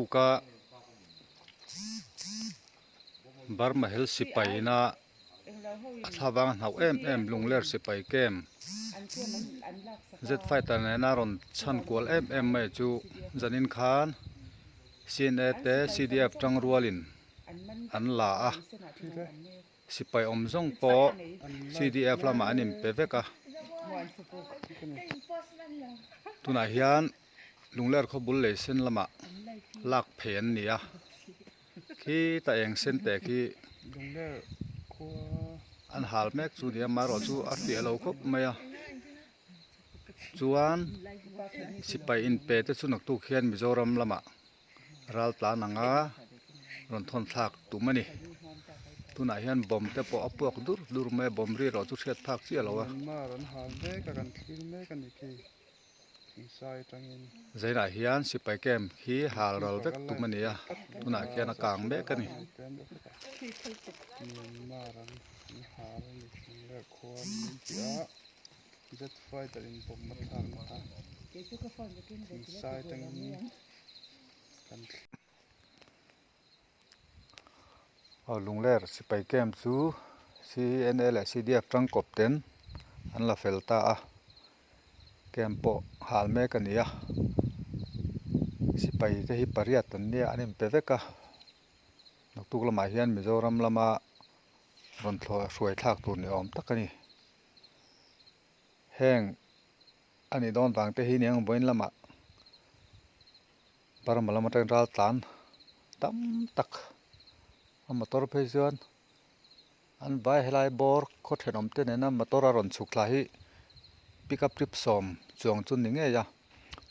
Naktuka Burma hel sipaina a thlavang a hnauh em em Lungler sipai kem Z fighter nena rawn chhan kual em em mai chu zanin khan CNA te CDF tangrualin an la a. Sipai awm zawng pawh CDF lamah an inpe vek a, tunah hian Lungler khaw bul lei sen lamah lak phei an ni a, khi ta eng sen te khi an hal mek chu ni a, amaherawh chu a fiah lo khawp mai a, chuan sipai inpe te chu naktuk hian Mizoram lamah. Ral tlan anga rawn thawn thlak tum a ni. Tunah hian bomb te pawh a puak dur dur mai a, bomb ri erawh chu hriat phak chiah lo a. Zainah hian sipai camp hi hal ral vek tum a ni a, tunah khian a kang mek a ni. Aw Lungler sipai camp chu CNA leh CDF tangkawp ten an la fel ta a camp pawh hal mek a ni a sipai te hi pariat an nia an inpe vek a naktuk lamah hian Mizoram lama rawn thlawh hruai thlak tur ni awm tak a ni heng. A nih dawn vang te hi niang vawiin lamah Burma lam atangin ral tlan tam tak a motor phei chuan an vai helai bawr khaw thenawm te nena motor a rawn chhuk thla hi pickup trip sawm chuang chu ni ngei a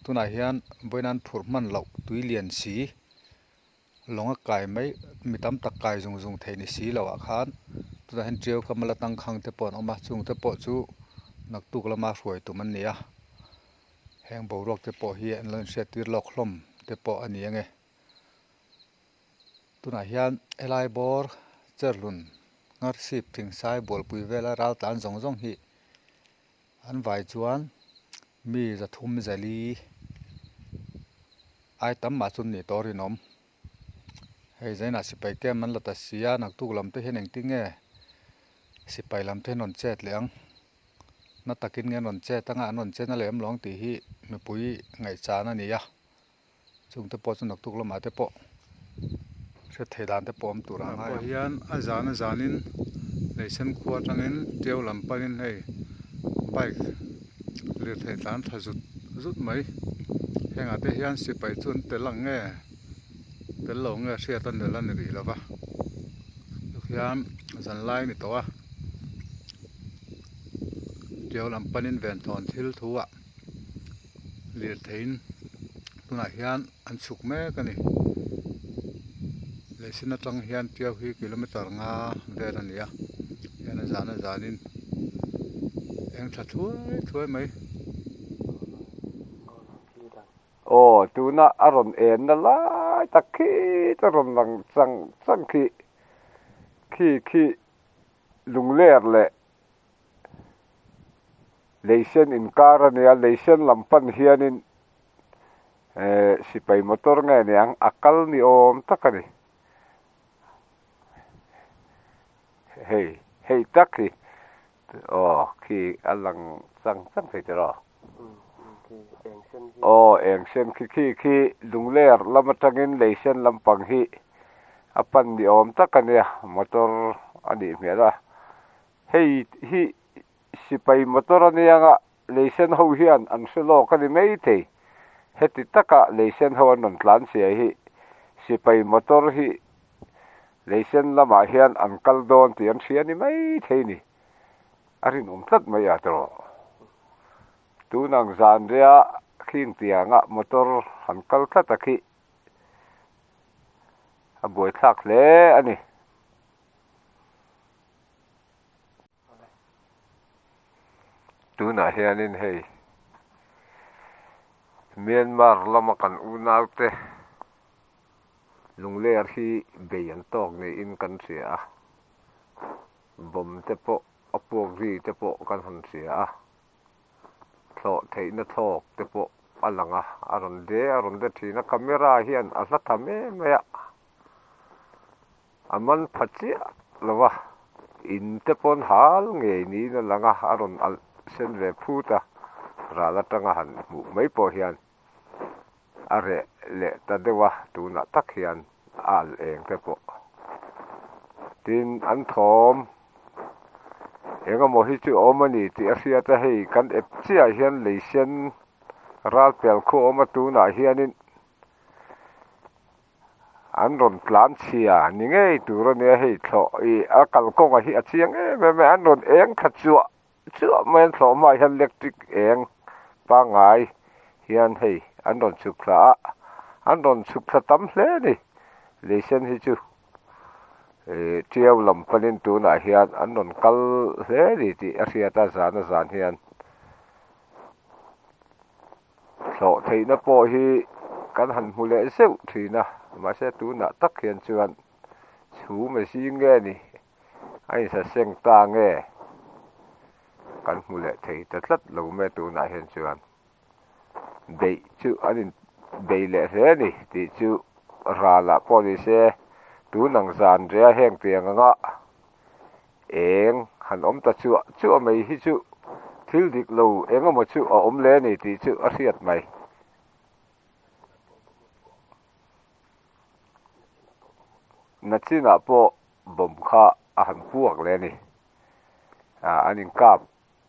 tunah hian vawiin an phurh hman loh tui lian si Lawnga kai mai mi tam tak kai zung zung theih ni si lo ah khan tunah hian tiau kamala tangkhang te pawh an awm a chung te pawh chu naktuk lama hruai tum an ni a heng boruak te pawh hi an lo inhriat tir lawk hlawm te pawh a ni ange tunah hian helai bawr cherhlun ngharsip thingsai bualpui vela ral tlan zawng zawng hi an vai chuan mi zathum zali. Ai tam mah chu ni tawh rinawm. Hei zainah sipai camp an la ta si a, naktuk lam te hian engtin nge sipai lam te hian rawn chet leh ang. Na takin nge an rawn chet anga an rawn chen a lem lo ang tih hi mipui ngaihchan a ni a. Chung te pawh chu naktuk lamah te pawh hriat theih dan te pawh awm tur ang. Tunah pawh hian a zan a zanin Leisen khua atangin Tiau lam panin hei bike lirthei tlan tha zut zut mai. Hengah te hian sipai chu an tel ang nge tel lo nge hriat a nel a ni rih lo va. Tikhian zan lai a ni tawh a, Tiau lam panin venthawn thil thu ah lirtheiin tunah hian an chhuk mek a ni. Lehsin atang hian Tiau hi kilometer nga vel a ni a, hian a zan a zanin eng tha thuai thuai mai. Aw tuna a rawn en na lai tak khi ta rawn lang chang chang khi khi khi lungler leh Leisen inkar a nia, Leisen lam pan hianin eh sipai motor nge niang a kal ni awm tak a ni. Hei hei tak hi aw khi a lang chang chang thei tiraw. Aw eng sen khi khi khi Lungler lam atangin Leisen lampang hi a pan ni awm tak a nia motor a nih hmel a. Hei hi sipai motor a nia nga leisen ho hian an hre lawk a ni maithei. Heti taka leisen ho an rawn tlan chhia hi sipai motor hi leisen lamah hian an kal dawn tih an hria ni maithei ni. A rinawm tlat mai a tawh. Tunang zan ria khing tianga motor han kal tlat a khi a buaithlak hle a ni. Tunah hianin hei Myanmar lama kan unaute lungler hi bei an tawk niin kan hria a, bomb te pawh a puak ri te pawh kan han hria a, thlawh theihna thlawk te pawh. a lang a, a rawn de a rawn de thin a, camera hian a hla tham em mai a, a man pha chiah lo va, in te pawn hal ngei niin a lang a, a rawn alh sen ve phut a, ral atanga han hmuh mai pawh hian a reh leh ta deuh a, tunah tak hian a alh eng te pawh. Tin, an thawm eng emaw hi chu a awm a ni tih a hriat a, hei kan ep chiah hian lei sen ral pel khu a awm a, tunah hianin an rawn tlan chhia ni ngei tur a nia, hei thlawh ih a kalkawngah hi a chiang em em a, an rawn eng thla chuah Chuah mai an thlawh hmaah hian electric eng pangngai hian hei an rawn chhuk thla a, an rawn chhuk thla tam hle a ni. Lei sen hi chu ih tiau lam panin tunah hian an rawn kal hle a ni tih a hriat a, zan a zan hian thlawh theihna pawh hi kan han hmu leh zeuh thin a, mahse tunah tak hian chuan chhum a zing nge ni. A insaseng ta nge? Kan hmu leh thei ta tlat lo mai tunah hian chuan beih chu an in bei leh hle a ni tih chu ralah pawh ni se tun ang zan ria heng tiang anga eng han awm ta chuah chuah mai hi chu thil dik lo eng emaw chu a awm leh a ni tih chu a hriat mai. Nachinah pawh bomb kha a han puak leh a ni. Ah an inkap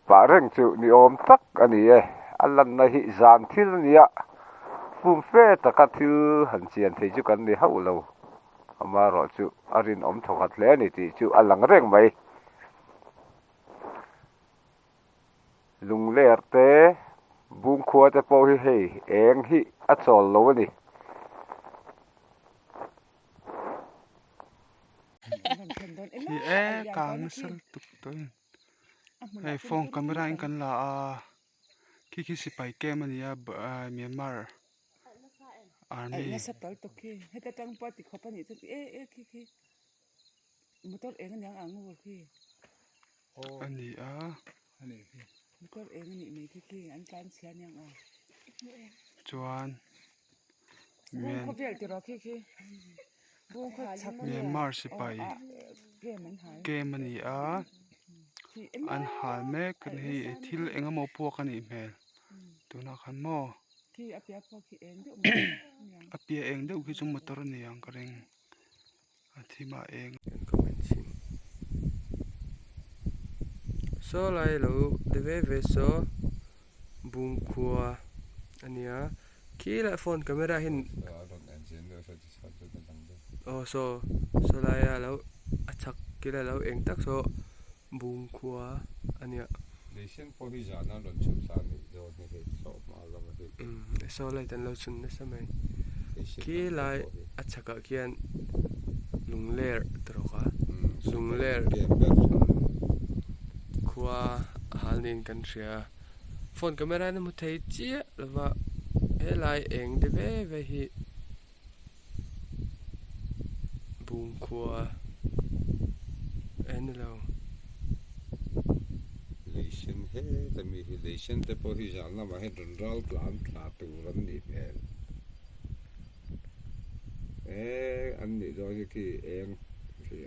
pah reng chu ni awm tak a ni e. A lanna hi zan thil a ni a, fum fe taka thil han chian thei chu kan ni hauh lo. Amaherawh chu a rinawm thawkhat hle a ni tih chu a lang reng mai. Lungler te Bungkhua te pawh hi hei eng hi a chawl lo a ni. Ni e kang nasa lutuk tawh in hei phone camera in kan la a khi khi sipai camp a ni a Myanmar army. A ni a. Chuan Myanmar sipai camp a ni a an hal mek a ni hei thil eng emaw puak a nih hmel tunah khan maw a piah eng deuh khi chu motor a ni ang ka ring. A thim a eng. Kan comment chhin. Saw lai lo de ve ve saw Bungkhua a nia. Khi lah phone camera hian aw saw saw laia lo a chhak kila lo eng tak saw Bungkhua a nia. Saw light an lo chhun nasa mai. Khi lai a chhakah khian lungler ta rawk a lungler khua a hal niin kan hria a phone camera in a hmu thei chiah lova helai eng de ve ve hi Bungkhua en lo. Lei sen het ami hi lei sen te pawh hi zan lamah hian rawn ral tlan thla tur an nih hmel e an nih dawn hi khi eng khi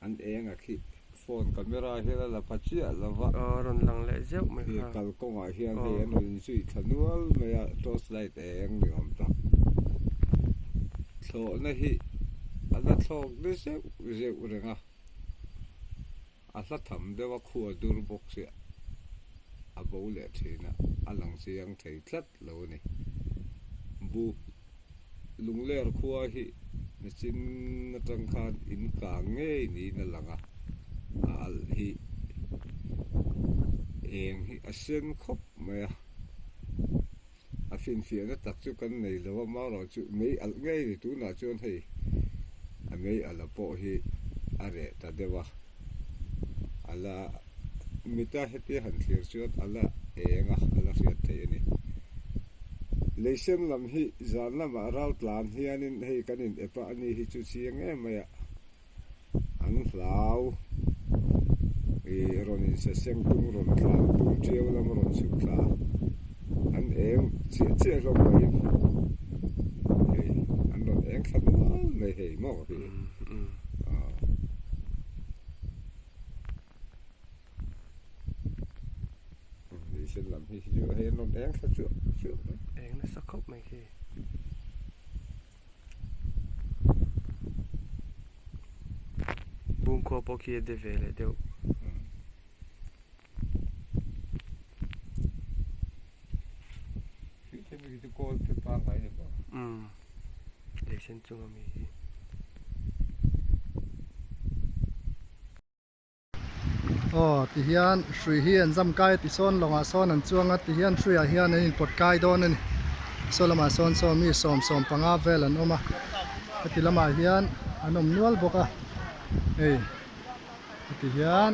an eng a khi phone camera hian a la pha chiah lo va. Aw rawn lang leh zeuh mai kha. Kalkawngah hian hei an rawn inzui thla nual mai a torch light eng ni awm tak. Thlawhna hi a la thlawk ni zeuh zeuh reng a, a hla tham deuh a khua dur bawk chiah a bo leh thin a, a lang chiang thei tlat lo a ni. Buk Lungler khua hi nachin atang khan in kang ngei niin a lang a, a alh hi eng hi a sen khawp mai a, a finfiahna tak chu kan nei lo a, marawh chu mei alh ngei ni tunah chuan hei a mei alh a pawh hi a reh ta deuh a, a la mita hetia han thlir chuan a la eng a, a la hriat theih a ni. Lei sen lam hi zan lamah ral tlan hianin hei kan in ep a, ani hi chu chiang em mai a, an hlau ih rawn in saseng tum rawn tlan tum tiau lama rawn chhuk thla An eng chiah chiah hlawm mai hei an rawn eng thla nual mai hei maw hi aw. Lei sen lam hi chu hei an rawn eng thla chuah chuah mai. Eng nasa khawp mai khi. Bungkhua pawh khi a de ve leh deuh. Umm lei sen chung ami hi. Aw ti hian hrui hi an zam kai a ti sawn lawngah sawn an chuang a ti hian hruiah hian an inpawt kai dawn a ni saw lamah sawn saw mi sawm sawm panga vel an awm a heti lamah hian an awm nual bawk a hei. Heti hian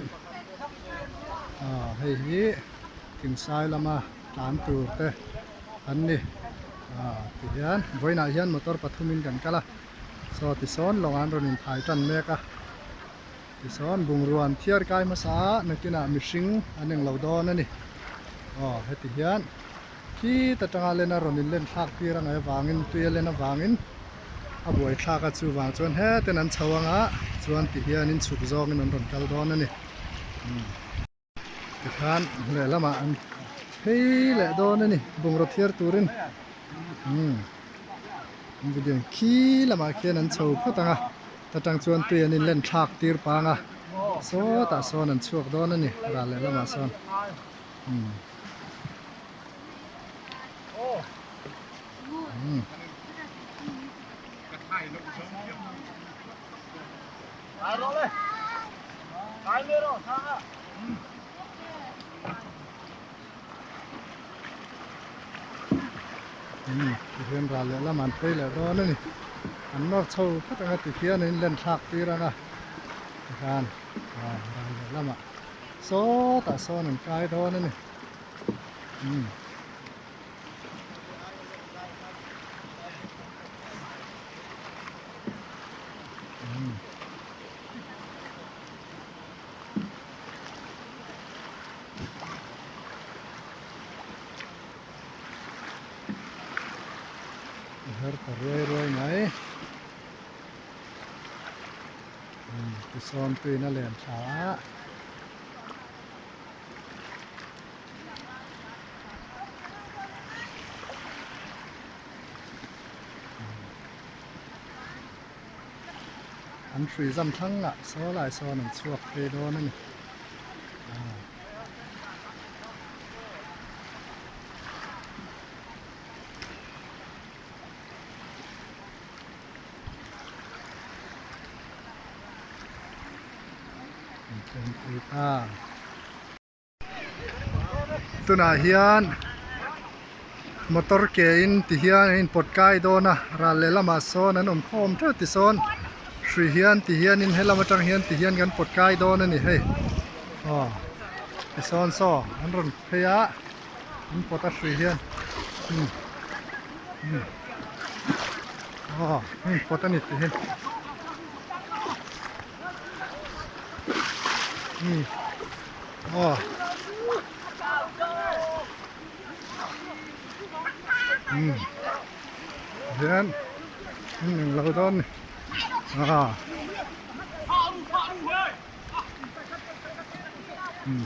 ah hei hi thingsai lama tlan tur te an ni ah ti hian vawiinah hian motor pathumin kan kal a saw tisawn lawngah an rawn inthai tan mek a tisawn bungrua an thiar kai hmasa a nakinah mihring an englo dawn a ni aw heti hian khit atanga len a rawn inlen thlak tir angai avangin tui a len avangin a buai thlak a chuvang chuan hetin an chho anga chuan ti hianin chhuk zawngin an rawn kal dawn a ni tikhan lehlamah an phei leh dawn a ni bungraw thiar turin umm video khi lamah khian an chho phawt ang a ta tang chuan tui an inlen thlak tir pang a sawtah sawn an chhuak dawn a ni ral lehlamah sawn umm. Tihian ral leh lam an phei leh dawn a ni an nawr chho phawt anga tikhian an inlen thlak tir anga tikhan ral leh lamah sawtah sawn an kai dawn a ni. Her ta ruai ruai mai tisawn tuin a len thla a. An hrui zam thlang ah saw lai sawn an chhuak phei dawn a ni. Tunah hian motor ke in ti hian an inpawt kai dawn a ral leh lamah sawn an awm khawm theuh ti sawn hrui hian ti hianin helam atang hian ti hian kan pawt kai dawn a ni hei aw tisawn saw an rawn phei a an pawt a hrui hian umm umm aw an inpawt a ni ti hian. Aw umm hian an englo dawn ni ah umm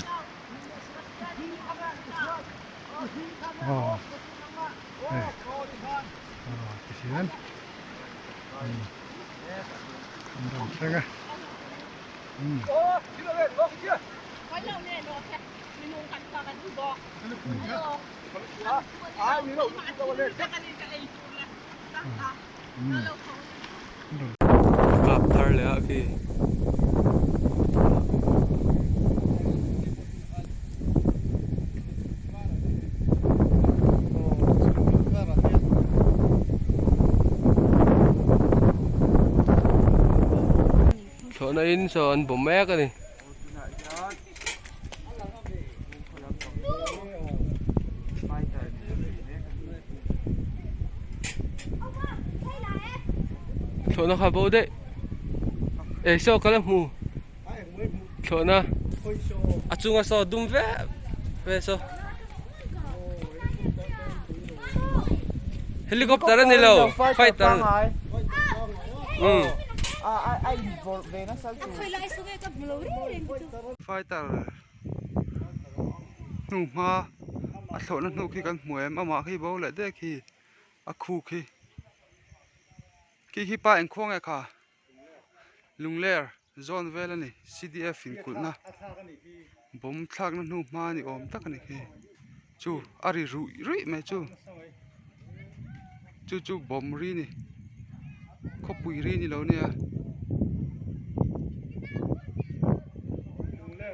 aw hei aw tihian umm. An rawn thleng a umm. Kap thar leh a khi. Thlawhna in saw an bawm mek a ni. Thlawhna kha bo daih. Ei saw ka la hmu. Thlawhna a chunga saw dum vek ve saw. Helicopter a ni lo, fighter. Um. Fighter hnu hma a thlawhna hnu khi kan hmu em amah khi bo leh dek hi a khu khi khi khi pa engkhuang nge kha Lungler zawn vel a ni C_D_F in kulhna bawm thlakna hnu hma ni awm tak a ni khi chu a ri ruih ruih mai chu chu chu bawm ri a ni khawpui ri ni lo nia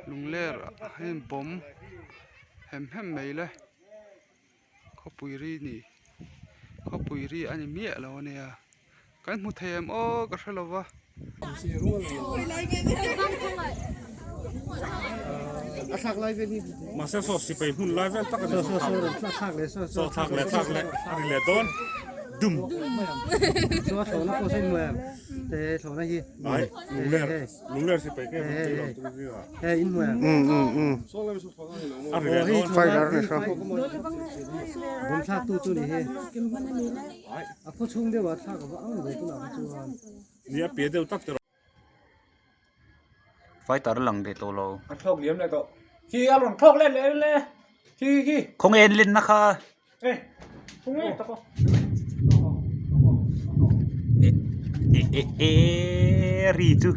Lungler ah hian bawm hem hem mai le khawpui ri ni khawpui ri a ni miah lo a nia kan hmu thei em aw ka hre lo va. Fighter lang ve tawh lo. A thlawk liam leh tawh. Khi a rawn thlawk let leh le. Khi khi. Khawnge en lenna kha. E khawnge tak aw. E e e ri chu.